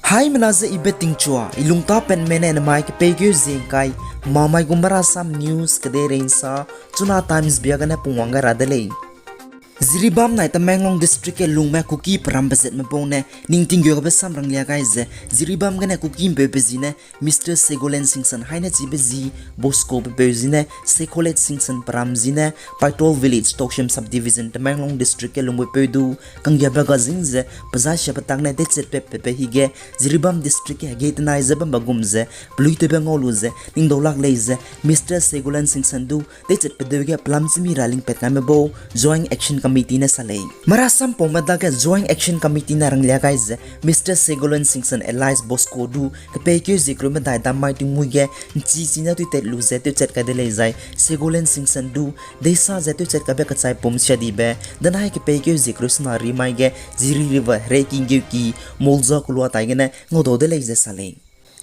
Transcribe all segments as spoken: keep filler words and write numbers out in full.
Haimena ze I Betingchua, I lungtâ penme ne nemai kepeikeu ziengkai, mamai gu Marasam News kedeirei nsa, Chuna Times bia gene pungwang gai ra de lei. Jiribam nai Tamenglong District ge lungme Kuki peram bezetme bau ne ningting geu gabe samrang lia gai ze, Jiribam gene Kuki ’mpeube zi ne Mister Segolen Singson haine chibe zi Bosco pepeu zi ne Sekholet Singson peram zi ne Paitol Village, Tousem Subdivision, Tamenglong District ge lungbe peu du kanggiabe ga zing ze pezai siabe tak ne dechetbe pepe hige Jiribam District ge hegei tenai ze bambe gum ze peluitewbe ngau lu ze ningdaulak lei ze Mister Segolen Singson du dechetbe deu ge pelam chimi ra lingpat kaime bau Joint Action Committee ne sa lei. Marasam paume dage Joint Action Committee ne ranglia gai ze Mister Segolen Singson alias Bosco du kepeikeu zie kereu medai dam mai tingmui ge ’nchi chi ne tuitat lu ze tewchat kai de lei zai Segolen Singson du deisa ze tewchat kaibe kachai pum siadibe denai kepeikeu zie kereu sena ri mai ge Jiri River hereiking geuki Molza kulua tai gene ngaudau de lei ze sa lei.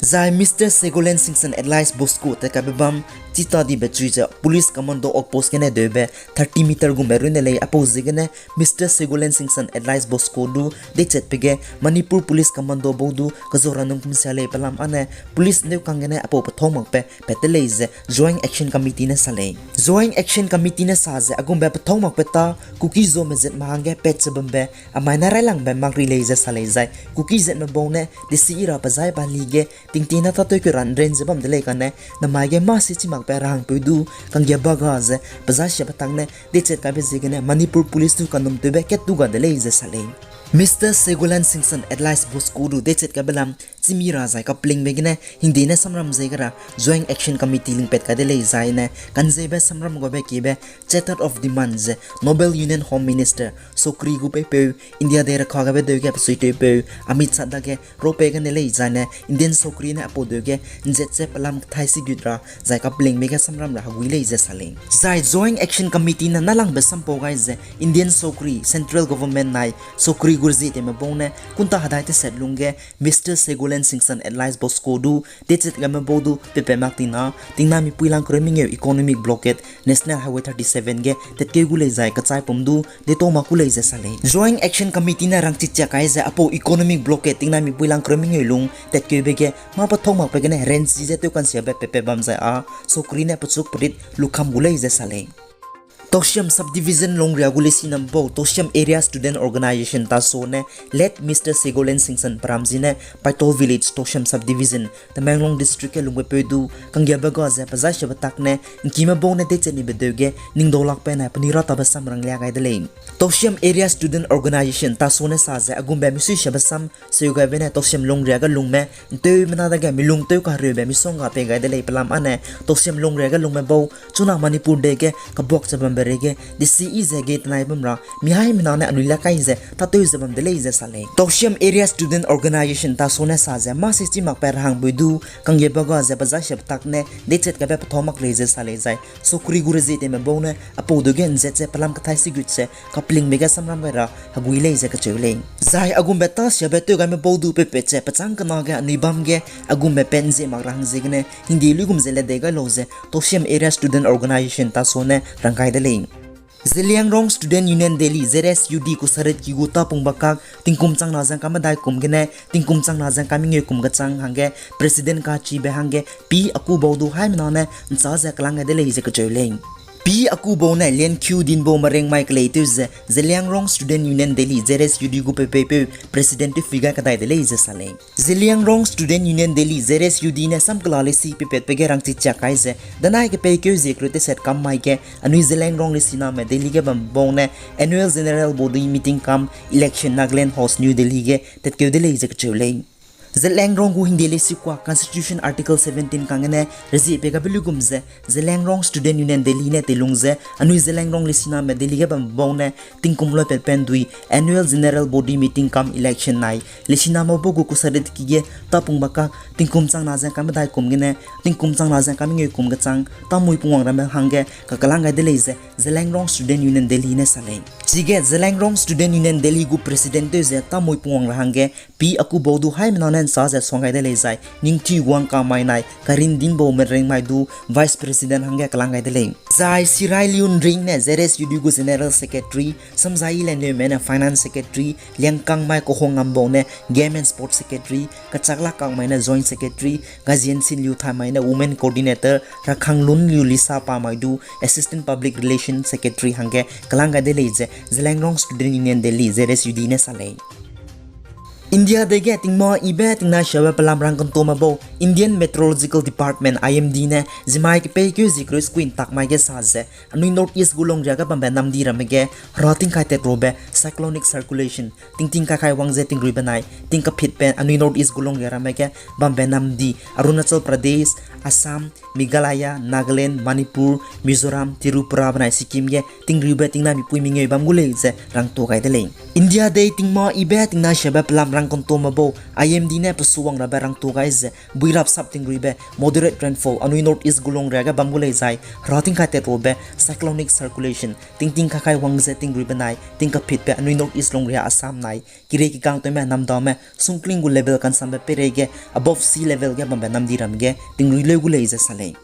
Zai Mister Segolen Singson alias Bosco tat kaibe bam chitadibe chui ze police commando outpost gene deube thirty meter gumbe runne lei. Apau ziegene Mister Segolen Singson alias Bosco du dechetbe ge Manipur Police Commando bau du kezau ra nung kum sia lei pelam â ne police ’ndeu kang gene apau pethâu makbe pat de lei ze Joint Action Committee ne sa lei. Joint Action Committee ne sa ze a gumbe pethâu makbe tâ Kuki Zo mezatme hangge pat ze bambe amai ne railangbe mak ri lei ze sa lei zai Kuki zatme bau ne desi i ra pezai bali ge tingting na tâtew keu ra ’nren ze bam de lei kane namai ge mâ se chi makbe rahangpeu du kanggiabe ga ze pezai siabe tak ne dechet kaibe ziegene Manipur Police du kanumtewbe kat du ga de lei ze sa lei. Mister Segolen Singson alias Bosco du dechet kaibe lam chimi ra zai kapelingbe gene hingde ne samram ze ge ra Joint Action Committee lingpat kai de lei zai ne kanzeibe samram gabe kiebe charter of demand ze Noble Union Home Minister Sokri gu peipeu India dei rakha gabe deu ge pesuitewpeu Amit Shah dage rope gene lei zai ne Indian Sokri ne apau deu ge ’nzet ze pelam kethai sigut ra zai kapelingbe ge samram ra hegui lei ze sa lei. Zai Joint Action Committee ne nâlangbe sampau gai ze Indian Sokri, Central Government nai Sokri gu rezieteme bau ne kunta hedai teset lungge Mister Segolen Singson alias Bosco du dechet gaime bau du pepe mak tina, tingna mipui lang kereu mengeu economic blockade National Highway thirty seven ge tatkeu gu lei zai kachai pum du detau mak ku lei ze sa lei. Joint Action Committee ne rangchichia kai ze apau economic blockade tingna mipui lang kereu mengeu lung tatkeube ge mâ pethâu makbe gene ranchi ze tewkansiabe pepe bam zai â Sokri ne pechuk perit lukham gu lei ze sa lei. Tousem Subdivision Longria gu lesiname bau Tousem Area Student Organisation TASO ne late Mister Segolen Singson peram zi ne Paitol Village, Tousem Subdivision, Tamenglong District ge lungbe peu du kanggiabe ga ze pezai siabe tak ne ’ngkime bau ne dechet nibe deu ge ningdaulakbe nai penui ra tabe sam ranglia gai de lei. Tousem Area Student Organisation TASO ne sa ze a gumbe misui siabe sam seu gaibe ne Tousem Longria ge lungme ’nteumena dage milung tew kahereube misongga pei gai de lei pelam â ne Tousem Longria ge lungme bau chuna Manipur dei ge kabuak ze bambe reige desi i ze ge tenai bam ra mi haimena ne anui la kai ze tâtew ze bam de lei ze sa lei. Tousem Area Student Organisation TASO ne sa ze mâ se chi makbe rahangpeu du kanggiabe ga ze pezai siabe tak ne dechet kaibe pethâu mak lei ze sa lei zai Sokri gu rezieteme bau ne apau deu ge ’nzet ze pelam kethai sigut ze kapelingbe ge samram gai ra hegui lei ze kacheu lei. Zai a gumbe tâ siabe tew gaime bau du pepe ze pechâng kena ge anui bam ge a gumbe pat ’nzie mak ra hang ziegene hingde luigum ze ledei gai lau ze Tousem Area Student Organisation TASO ne rang gai de lei. Zeliangrong Student Union Delhi, Z S U D kusarit ki gu tâpung bakak tingkum changna ze ’ngkai medai kum gene tingkum changna ze ’ngkai mengeu kum kechang hangge President kachibe hangge Pi Akubau du haimena ne ’nchâ ze kelang gai de lei ze kacheu lei. Pi Akubau ne Lianqiu Dinbau Merengmai keleitew ze Zeliangrong Student Union Delhi, Z S U D gu peipeipeu President tewphi gai kadai de lei ze sa lei. Zeliangrong Student Union Delhi, Z S U D ne samkela lesi peipatbe ge rangchichia kai ze danai kepeikeu zie kereu teset kam mai ge anui Zeliangrong lesiname Delhi ge bam bau ne Annual General Body Meeting cum Election Nagaland House, New Delhi ge tatkeu de lei ze kacheu lei. Zeliangrong gu hingde lesikua Constitution Article seventeen kang gene rezie pei gabe luigum ze Zeliangrong Student Union Delhi ne teilung ze anui Zeliangrong lesiname Delhi ge bam bau ne tingkum loipatpendui Annual General Body Meeting cum Election nai lesiname bau gu kusarit ki ge tâpung bakak tingkum changna ze ’ngkai medai kum gene tingkum changna ze ’ngkai mengeu kum kechang tâmui pungwang ramme hangge kakelang gai de lei ze Zeliangrong Student Union Delhi ne sa lei. Chige Zeliangrong Student Union Delhi gu President tew ze tâmui pungwang ra hangge Pi Akubau du haimena ne ’nchâ ze suang gai de lei zai Ningthiu Guangkamai nai Karin Dinbau Merengmai du Vice President hangge kelang gai de lei. Zai Sirailiu Ring ne Z S U D gu General Secretary, Samzai Ilenleume ne Finance Secretary, Liangkangmai Kohong Ngambau ne Game and Sports Secretary, Kachaklakangmai ne Joint Secretary, Gaziensinliu Thaimai ne Women Coordinator, Rakhanglunliu Lisa Pamai du Assistant Public Relations Secretary hangge kelang gai de lei ze Zeliangrong Student Union Delhi, Z S U D ne sa lei. India dei ge tingma ibe tingnaishabe pelam rangkantome bau Indian Meteorological Department, I M D ne zimai kepeikeu zie kereu sukui ntak mai ge sa ze, anui North East gu longria ge bambe namdi ramme ge hera tingkai tet rabe cyclonic circulation tingting kaikai wang ze tingrui benai tingkapitbe anui North East gu longria ramme ge bambe namdi Arunachal Pradesh, Assam, Meghalaya, Nagaland, Manipur, Mizoram, Tripura benai Sikkim ge tingriube tingna mipui mingeu bam gu lei ze rangtuâ gai de lei. India dei tingma ibe tingnaishabe pelam rangkantome bau I M D ne pesuwang rabe rangtuâ gai ze, buirap sap tingriube moderate rainfall anui North East gu longria ge bam gu lei zai hera tingkai tet rabe cyclonic circulation tingting kaikai wang ze tingrui benai tingkapitbe anui North East longria Assam nai kirei kikangtewme namdame sungkling gu level kansambe peireige above sea level ge bambe namdi ramme ge tingrui leu gu lei ze sa lei.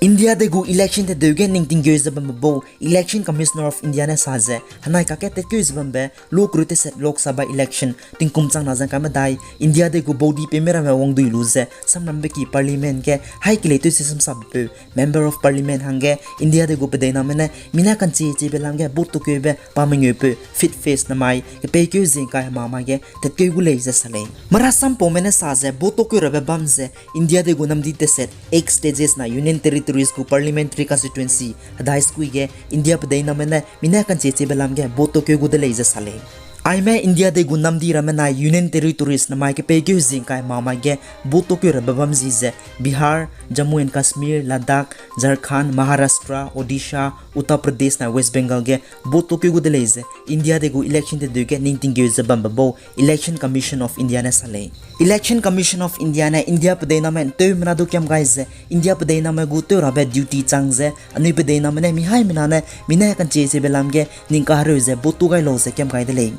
India dei gu election tedeu ge ning tingkeu ze bambe bau Election Commissioner of India ne sa ze, henai kakge tetkeu ze bambe lokreu teset Lok Sabha election tingkum changna zangkai medai India dei gu baudi peime ramme wangdui lu ze samrambe ki Parliament ge hai kelei tew se samsabepeu Member of Parliament hangge India dei gu pedeiname ne mina kanchie chiebe lam ge vote tokeube pa mengeupeu fit face namai kepeikeu zie ngkai hema mai ge tetkeu gu lei ze sa lei. Marasampaume ne sa ze vote tokeu rabe bam ze India dei gu namdi teset eight states na Union Territories gu Parliamentary Constituency hedai sukui ge India pedeiname ne mina kanchie chiebe lam ge vote tokeu gu de lei ze sa lei. Aime India dei gu namdi ramme nai Union Territories namai kepeikeu zie ngkai hema mai ge vote tokeu rabe bam zi ze Bihar, Jammu and Kashmir, Ladakh, Jharkhand, Maharashtra, Odisha, Uttar Pradesh na West Bengal ge vote tokeu gu de lei ze India dei gu election tedeu ge ning tingkeu ze bambe bau Election Commission of India ne sa lei. Election Commission of India ne India pedeiname nteumena du kiam gai ze India pedeiname gu tew rabe duty chang ze anui pedeiname ne mihaimena ne mina kanchie chiebe lam ge ning kahereu ze vote tu gai lau ze kiam gai de lei.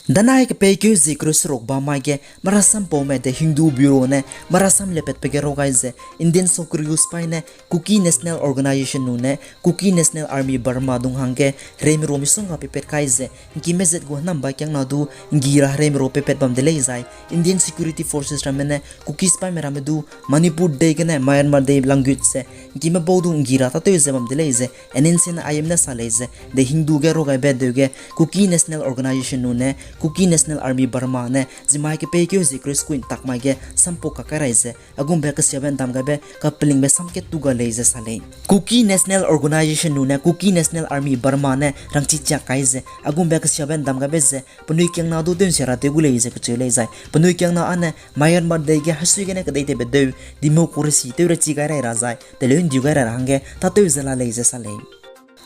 Danai kepeikeu zie kereu seruk ba mai ge marasampaume The Hindu Bureau ne marasam lepatbe ge rau gai ze Indian sokeriu sipai ne Kuki National Organization nune Kuki National Army Burma dung hangge hereime ru misongga peipat kai ze ngkime zat gu henambe kiangna du nggi ra hereime ru peipat bam de lei zai Indian Security Forces ramme ne Kuki sipaime ramme du Manipur dei gene Myanmar dei langgut ze ngkime bau du nggi ra tâtew ze bam de lei ze N N C N I M ne sa lei ze The Hindu ge rau gaibe deu ge Kuki National Organization nune Kuki National Army Burma ne zimai kepeikeu zie kereu sukui ntak mai ge sampau kakai rai ze agumbe kesiabe ndam gaibe kapelingbe samkat tu ga lei ze sa lei. Kuki National Organization nune Kuki National Army Burma ne rangchi chiak kai ze agumbe kesiabe ndam gaibe ze penui kiangna du tew nsia ra tew gu lei ze kacheu lei zai penui kiangna â ne Myanmar dei ge hesui gene kedei tewbe deu democracy tew rechi gai rai ra zai teleu ndiu gai rai ra hangge tâtew ze la lei ze sa lei.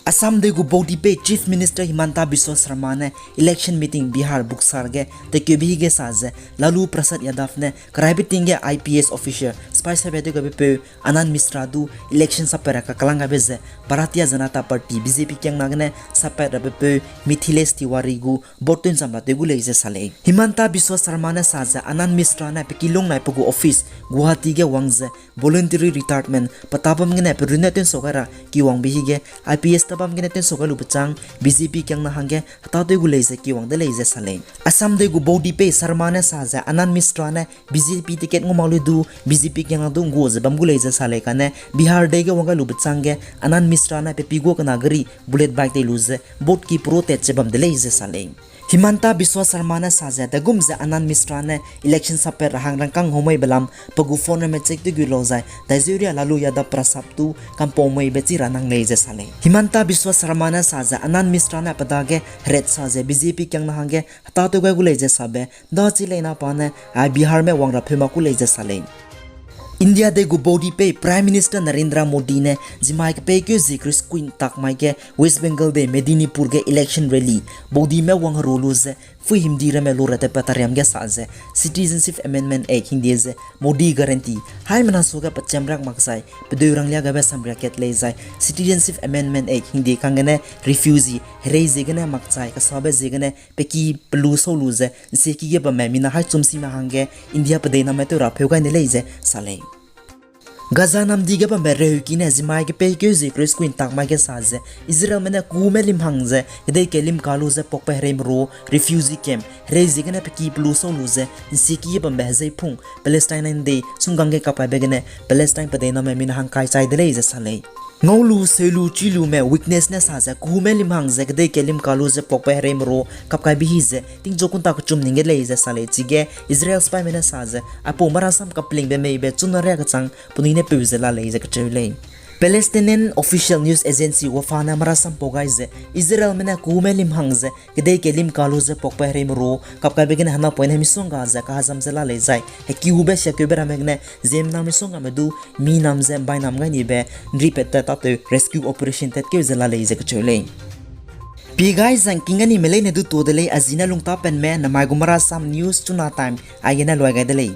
Assam dei gu baudipei Chief Minister Himanta Biswa Sarma ne election meeting Bihar Buxar ge tekeube hige sa ze Lalu Prasad Yadav ne keraibe ting ge I P S officer sipai saibe tew gaibepeu Anand Mishra du election sapat ra kaklang gaibe ze Bharatiya Janata Party B J P kiangna gene sapat rabepeu Mithilesh Tiwari gu vote tew ncham ra tew gu lei ze sa lei. Himanta Biswa Sarma ne sa ze Anand Mishra ne pe kilung nai pe gu office Guwahati ge wang ze voluntary retirement pe tabam gene pe runne tewnsau gai ra kiwangbe hige I P S tabam gene tewnsau gai lube châng B J P kiangna hangge hetâtew gu lei ze kiwang de lei ze sa lei. Assam dei gu baudipei Sarma ne sa ze Anand Mishra ne B J P ticket ngau mak lui du B J P kiangna du nggua ze bam gu lei ze sa lei kane Bihar dei ge wang gai lube châng ge Anand Mishra ne pe pi gua kena gari bullet bike tei lu ze vote ki puro tat ze bam de lei ze sa lei. Himanta Biswa Sarma ne sa ze dagum ze Anand Mishra ne election sapat ra hang rangkâng hau meibe lam pe gu phone ramme check tew gu lau zai daizeuria Lalu Yadav Prasad tu kampau meibe chi ra nang lei ze sa lei. Himanta Biswa Sarma ne sa ze Anand Mishra ne pe dage heret sa ze B J P kiangna hangge hetâtew gai gu lei ze sabe dachi leina pa ne ai Biharme wang ra pheu mak ku lei ze sa lei. India dei gu baudipei Prime Minister Narendra Modi ne zimai kepeikeu zie kereu sukui ntak mai ge West Bengal dei Medinipur ge election rally baudime wang heru lu ze pui himdi ramme lu ra tepat tariam ge sa ze Citizenship Amendment Act hingde ze Modi guarantee haimena suage pecham riak makchai pedeu ranglia gabe samria kat lei zai Citizenship Amendment Act hingde kang gene refugee herei ziegene makchai kasabe ziegene pe ki pelu sau lu ze nsieki ge bamme mina hai chum sime hangge India pedeiname tew ra pheu gai ne lei ze sa lei. Gaza namdi ge bambe reheuki ne zimai ge peikeu zie kreskuin tak mai ge sa ze, Israelme ne kume lim hang ze kedei ke lim ka lu ze pakbe hereime ru refugee camp herei ziegene pe ki pelu sau lu ze ’nsiki ge bambe hezei pung Palestine nde sunggang ge kap kaibe gene Palestine pedeiname mina hangkai chai de lei ze sa lei. Ngau lu, seu lu, chui lume witness ne sa ze kume lim hang ze kedei ke lim ka lu ze pakbe hereime ru kap kaibe hi ze tingchu kunta kechum ning ge lei ze sa lei. Chige Israel sipaime ne sa ze aipau marasam kapelingbe meibe chuna ria kechang penui ne peu ze la lei ze kacheu lei. Palestinian official news agency Wafa ne marasam pau gai ze Israelme ne kume lim hang ze kedei ke lim ka lu ze pakbe hereime ru kap kaibe gene hena poine misongga ze kahazam ze la lei zai hekiube siakeube ramme gene ziemmena misonggame du mi nam ze ’mbai nam gai nibe ’nripat tat tâtew rescue operation tatkeu ze la lei ze kacheu lei. Pie gai zangking ga nime leine du tuâ de lei, a zi ne lungtapenme namai gu marasam news chuna time aigene luai gai de lei.